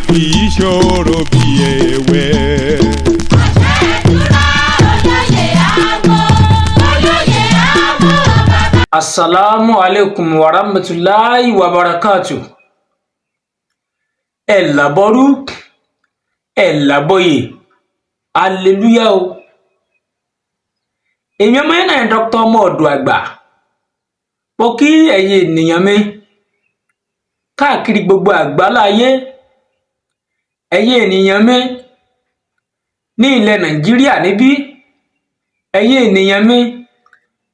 Kì í ṣòro bí ewé. Asalaamu aleykum wa rahmatulahi wa barakatu. Ẹ làbọrú, ẹ làbọyè, aleluya o. Èmi ọmọ yẹn náà ni Dr. Ọmọ Ọ̀dọ̀ Àgbà. Mo kí ẹ̀yin ènìyàn mi káàkiri gbogbo àgbáláyé, ẹ̀yin ènìyàn mi ní ilẹ̀ Nàìjíríà níbí, ẹ̀yin ènìyàn mi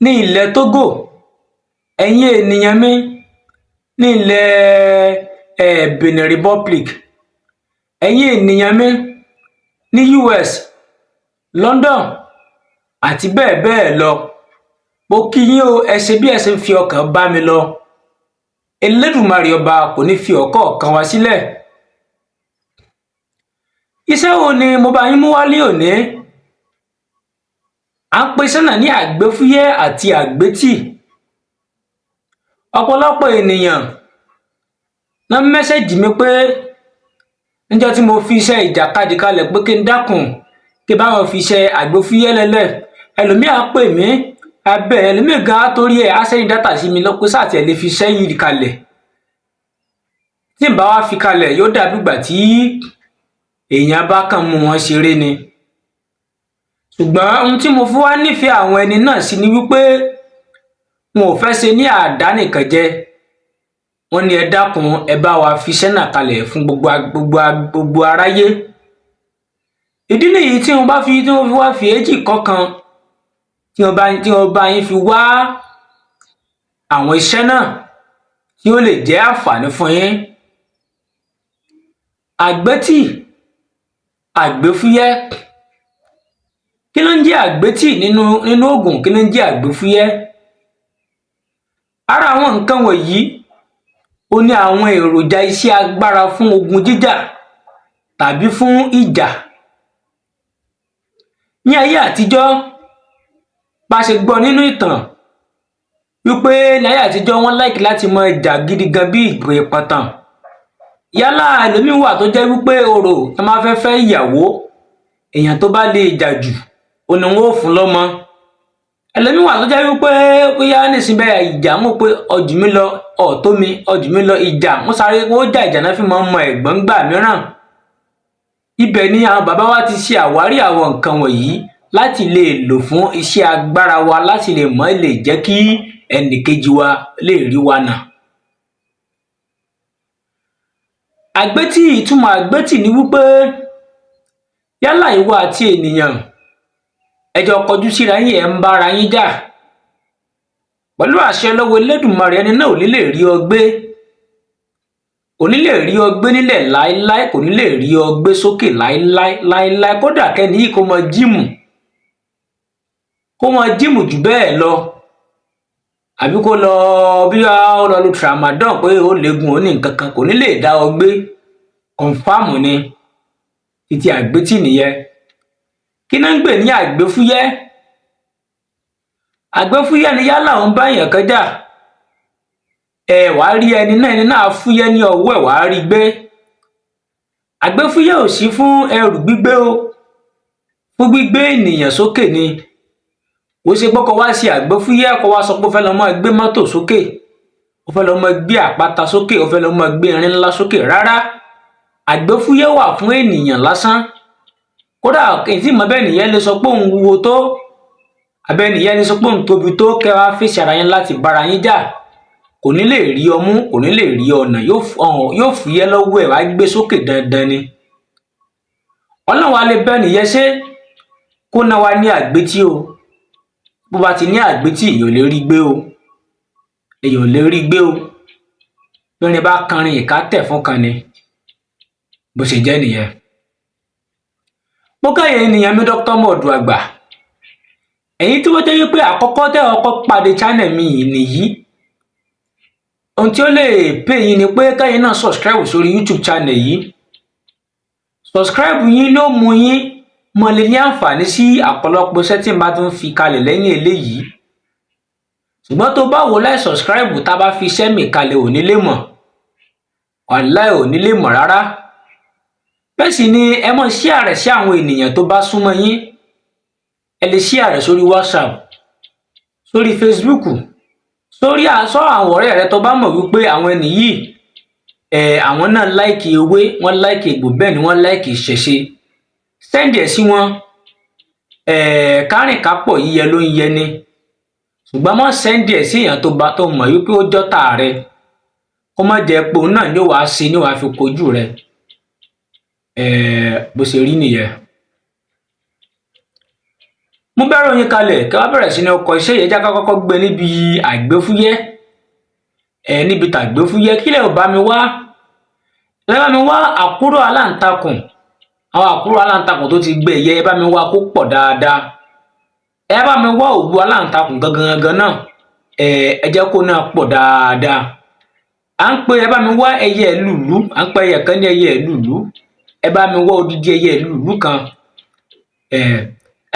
ní ilẹ̀ Tógò, ẹ̀yin ènìyàn mi ní ilẹ̀ Benin Republic, ẹ̀yin ènìyàn mi ní US, London àti bẹ́ẹ̀ bẹ́ẹ̀ lọ. Mo kí yín o. Ẹ ṣe bí ẹ ṣe ń fi ọkàn bá mi lọ. Elédùmarè ọba kò ní fi ọ̀kọ̀ọ̀kan wá sílẹ̀. Iṣẹ́ wo ni mo bá yín mú wálé òní? À ń pe iṣẹ́ náà ní àgbéfúyẹ́ àti àgbétì. Ọ̀pọ̀lọpọ̀ ènìyàn ná message mi pé níjọ́ tí mo fi iṣẹ́ ìjàkadì kalẹ̀ pé kí n dákun, kí n bá wọn fi iṣẹ́ àgbéfúyẹ́ lẹ́lẹ̀. Ẹlòmíì á pè mí abẹ́, ẹlòmíì gan á torí ẹ̀ á send data sí mi lọ pé sáà tiẹ̀ lè fi iṣẹ́ yìí kalẹ̀. Tí n bá wá fi kalẹ̀, yóò dàbí ìgbà tí èèyàn bá kàn mú wọn ṣeré ni. Ṣùgbọ́n ohun tí mo fi wá nífẹ̀ẹ́ àwọn ẹni náà sí ni wípé wọn ò fẹ́ ṣe ní àdánìkànjẹ. Wọ́n ní ẹ dákun, ẹ bá wa fi iṣẹ́ náà kalẹ̀ fún gbogbo gbogbo gbogbo aráyé. Ìdí nìyí tí wọ́n fi wá fi èjì kọ̀ọ̀kan tí wọ́n bá yín fi wá àwọn iṣẹ́ náà tí ó lè jẹ́ àǹfààní fún yín. Àgbétì, àgbéfúyẹ́. Kí ló ń jẹ́ àgbétì nínú oògùn? Kí ló ń jẹ́ àgbéfúyẹ́? Ara àwọn nǹkan wọ̀nyí ó ní àwọn èròjà iṣẹ́ agbára fún ogun jíjà tàbí fún ìjà. Ní ayé àtijọ́, bá a ṣe gbọ́ nínú ìtàn wípé ní ayé àtijọ́, wọ́n like láti máa jà gidi gan bí ìpọ̀tàn. Yálà, ẹlòmíín wà tó jẹ́ wípé orò tó máa fẹ́ fẹ́ ìyàwó, èèyàn tó bá lè jà jù ó ní wọn ó fún lọ́mọ. Ẹlòmíín wà tó jẹ́ wípé bóyá nísìnyí bẹ́ẹ̀, ìjà mọ̀ pé ọjù mi lọ, ọ̀tó mi ọjù mi lọ, ìjà wọ́n sáré, wọ́n jà. Ìjà náà fi máa ń mọ ẹ̀gbọ́n gbà mìíràn. Ibẹ̀ ni àwọn bàbá wa ti ṣe àwárí àwọn nǹkan wọ̀nyí láti lè lò fún iṣẹ́ agbára wa, láti lè mọ́ lè jẹ́ kí ẹnìkejì wa lè rí wa nà. Àgbétì, ìtumọ̀ àgbétì ni wípé yálà ìwọ àti ènìyàn ẹ jọ kọjú síra yín, ẹ̀ ń bára yín jà, pẹ̀lú àṣẹ lọ́wọ́ Elédùmarè, ẹni náà ò ní lè rí ọ gbé, kò ní lè rí ọ gbé nílẹ̀ láéláé, kò ní lè rí ọ gbé sókè láéláé láéláé. Kódà kẹ́ni yìí kó mọ gym, kó mọ gym jù bẹ́ẹ̀ lọ, àbí kó lọ bí ó lọ lu tramadol pé ó léegun, ó ní nǹkan kan, kò ní lè dá ọ gbé. Confirm ni títí àgbétì nìyẹn. Kí náà ń gbè ní àgbéfúyẹ́? Àgbéfúyẹ́ ni yálà òun bá èèyàn kan jà, ẹ wàá rí ẹni náà, ẹni náà fúyẹ́ ní ọwọ́ ẹ̀, wàá rí gbé. Àgbéfúyẹ́ ò sí fún ẹrù gbígbé o, fún gbígbé ènìyàn sókè ni. Kò ṣe pé kó wá ṣe àgbéfúyẹ́, kó wá sọ pé ó fẹ́ lọ máa gbé mọ́tò sókè, ó fẹ́ lọ máa gbé àpáta sókè, ó fẹ́ lọ máa gbé irin ńlá sókè. Rárá, àgbéfúyẹ́ wà fún ènìyàn lásán. Kódà èyí tí mọ bẹ́ẹ̀ nìyẹn lè sọ pé òun wúwo tó, abẹ́ nìyẹn lè sọ pé òun tóbi tó, kẹ́ wá fèsì ara yín láti bára yín jà, kò ní lè rí ọmú, kò ní lè rí ọ̀nà, yóò fúyẹ́ lọ́wọ́ ẹ̀, wá gbé sókè dandan ni. Ọlọ́run wa lè bẹ́ẹ̀ nìyẹn ṣe kó ná wa ní àgbétí o. Bó bá ti ní àgbétì, èèyàn ò lè rí gbé o, èèyàn ò lè rí gbé o. Bẹ́ẹ̀ni bá kanrin ìka tẹ̀ fún kan ni, bó ṣe jẹ́ nìyẹn. Mo káyọ̀ ènìyàn mi, Dr. Ọmọ Ọ̀dọ̀ Àgbà. Ẹ̀yin tí wọ́n jẹ́ wípé àkọ́kọ́ tẹ́ ọkọ́ pàdé channel mi yìí nìyí, ohun tí ó lè pè yín ni pé kẹ́yìn náà subscribe sórí YouTube channel yìí. Subscribe yín ló mú yín mọ lè ní àǹfààní sí àpọ̀lọpọ̀ iṣẹ́ tí n bá tún fi kalẹ̀ lẹ́yìn eléyìí. Ṣùgbọ́n tó bá wò láì subscribe, tá a bá fi iṣẹ́ mi kalẹ̀, ò ní lè mọ̀, wàláì, ò ní lè mọ̀ rárá. Bẹ́ẹ̀ sì ni ẹ mọ̀ share rẹ̀ sí àwọn ènìyàn tó bá súnmọ́ yín. Ẹ lè share rẹ̀ sórí WhatsApp, sórí Facebook, sórí àsọ àwọn ọ̀rẹ́ rẹ tó bá mọ̀ wípé àwọn ẹni yìí ẹ, àwọn náà like ewé, wọ́n like egbò, bẹ́ẹ̀ ni wọ́n like ìṣẹ̀ṣe. Send ẹ̀ sí wọn. Ẹ kárìn kápọ̀, yíyẹ ló ń yẹ ni. Ṣùgbọ́n mọ́ send ẹ̀ sí èèyàn tó bá tó mọ̀ wípé ó jọ́tà rẹ, kó má jẹ́ pé òun náà ni ó wàá ṣe ni ó wàá fi kojú rẹ. Ẹ bó ṣe rí nìyẹn. Mú bẹ́rù yín kalẹ̀ kí wọ́n bẹ̀rẹ̀ sí ní ọkọ̀ iṣẹ́ yẹn. Jáká kọ́kọ́ gbé níbi àgbéfúyẹ́ ẹ, níbi tàgbéfúyẹ́. Kílẹ̀ ò bá mi wá? Ẹ bá mi wá àkúrò aláǹtakùn, àwọn àkúrò aláǹtakùn tó ti gbẹ yẹ, ẹ bá mi wá kó pọ̀ dáadáa. Ẹ bá mi wá òwú aláǹtakùn gangan gangan náà, ẹ jẹ́ kó náà pọ̀ dáadáa. À ń pe, ẹ bá mi wá ẹyẹ ìlúùlú, à ń pe ẹyẹ kan ní ẹyẹ ìlúùlú. Ẹ bá mi wá odidi ẹyẹ ìlúùlú kan.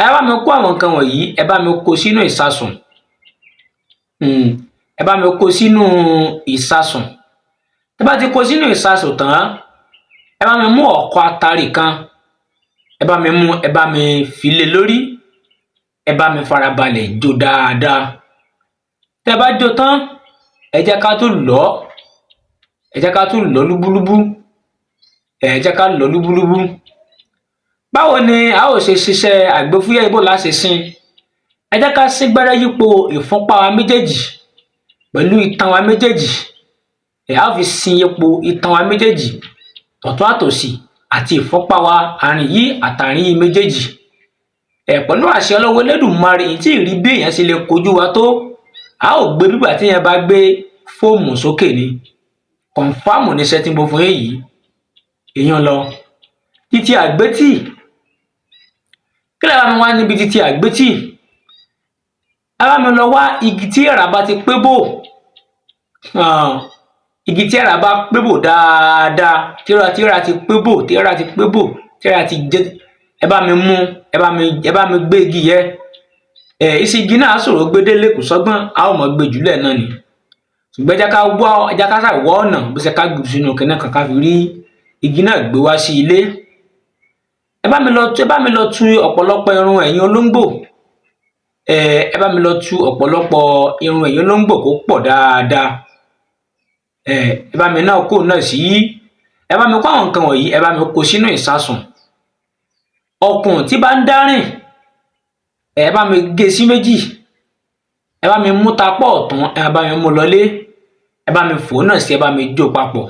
Ẹ bá mi kó àwọn nǹkan wọ̀nyí, ẹ bá mi kó sínú ìsasùn. Ẹ bá mi kó sínú ìsasùn. Ẹ bá ti kó sínú ìsasùn tán, ẹ bá mi mú ọ̀kọ̀ atare kan, ẹ bá mi mú, ẹ bá mi fi lé lórí, ẹ bá mi farabalẹ̀ jó dáadáa. Tẹ́ bá jó tán, ẹ jẹ́ ká tún lọ̀, ẹ jẹ́ ká tún lọ̀ lúbúlúbú, ẹ jẹ́ ká lọ̀ lúbúlúbú. Báwo ni a ó ṣe ṣiṣẹ́ àgbéfúyẹ́? Ibo la ṣe sin? Ẹ jẹ́ ká sín gbẹ́rẹ́ yípo ìfúnpá wa méjèèjì pẹ̀lú itan wa méjèèjì. Ẹ á fi sin ipò itan wa méjèèjì, tọ̀tún àtòsì, àti ìfúnpá wa, àárín yìí àtàrin yìí méjèèjì. Ẹ pẹ̀lú àṣẹ Ọlọ́wọ́ Elédùmarè, tí ì rí bí èèyàn ṣe lè kojú wa tó, a ó gbé bígbà tí èèyàn bá gbé fóòmù sókè ni. Confirm níṣẹ́ tí mo fún yín yìí. Èèyàn lọ títí àgbétì. Kí lè bá mi wá níbi títí àgbétì? Ẹ bá mi lọ wá igi tí èèrà bá ti pé bò, igi tí èèrà bá pé bò dáadáa, tíra ti pé bò, tíra ti pé bò, tíra ti jẹ. Ẹ bá mi mú, ẹ bá mi gbé igi yẹ. Ẹ isi igi náà ṣòro gbé délé, kò sọ́gbọ́n, a ó mọ̀ gbé jùlẹ̀ náà ni. Ṣùgbọ́n ẹ jẹ́ ká wá, ẹ jẹ́ ká ṣàwọ́ ọ̀nà bó ṣe ká gbé sínú kinní kan, ká fi rí igi náà gbé wá sí ilé. Ẹ bá mi lọ tu ọ̀pọ̀lọpọ̀ irun ẹ̀yìn olóńgbò. Ẹ bá mi lọ tu ọ̀pọ̀lọpọ̀ irun ẹ̀yìn olóńgbò kó pọ̀ dáadáa. Ẹ bá mi náà kó náà sí. Ẹ bá mi kó àwọn nǹkan wọ̀nyí, ẹ bá mi kó sínú ìsasùn. Ọ̀kùn tí bá ń dárìn, ẹ bá mi gé sí méjì. Ẹ bá mi mú tapọ̀ ọ̀tún, ẹ bá mi mú lọlé, ẹ bá mi fò náà sí, ẹ bá mi jó papọ̀.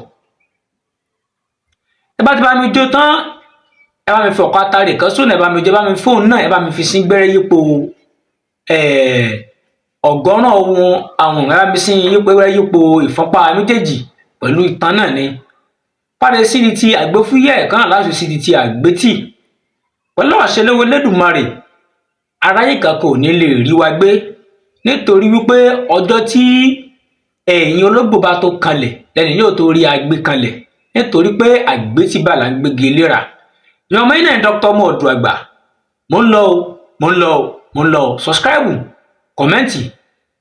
Ẹ bá ti bá mi jó tán, ẹ bá mi fi ọ̀pá atare kan sóònù, ẹ bá mi jó, ẹ bá mi fóònù náà, ẹ bá mi fi sí gbẹ́rẹ́ yípo ọ̀gọ́rùn ohun àwọn. Ẹ bá mi sí yípo gbẹ́rẹ́ yípo ìfúnpá méjèèjì pẹ̀lú itan náà ni. Pàdé síbi ti àgbéfúyẹ́ kan náà láti síbi ti àgbétì. Pẹ̀lú àṣẹ lọ́wọ́ Elédùmarè, aráyé kan kò ní lè rí wa gbé, nítorí wípé ọjọ́ tí ẹ̀yìn ológbò bá tó kanlẹ̀ lẹ́ni yóò tó rí agbé kanlẹ̀, nítorí pé àgbétì bá là ń gbégi léra. Ìyọ̀mọ̀ yìí náà, Dr. Ọmọ Ọ̀dọ̀ Àgbà. Mò ń lọ o, mò ń lọ o, mò ń lọ o. Subscribe, comment,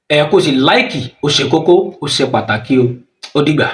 ẹ kó sì like. Ó ṣe kókó, ó ṣe pàtàkì o. Ó dìgbà.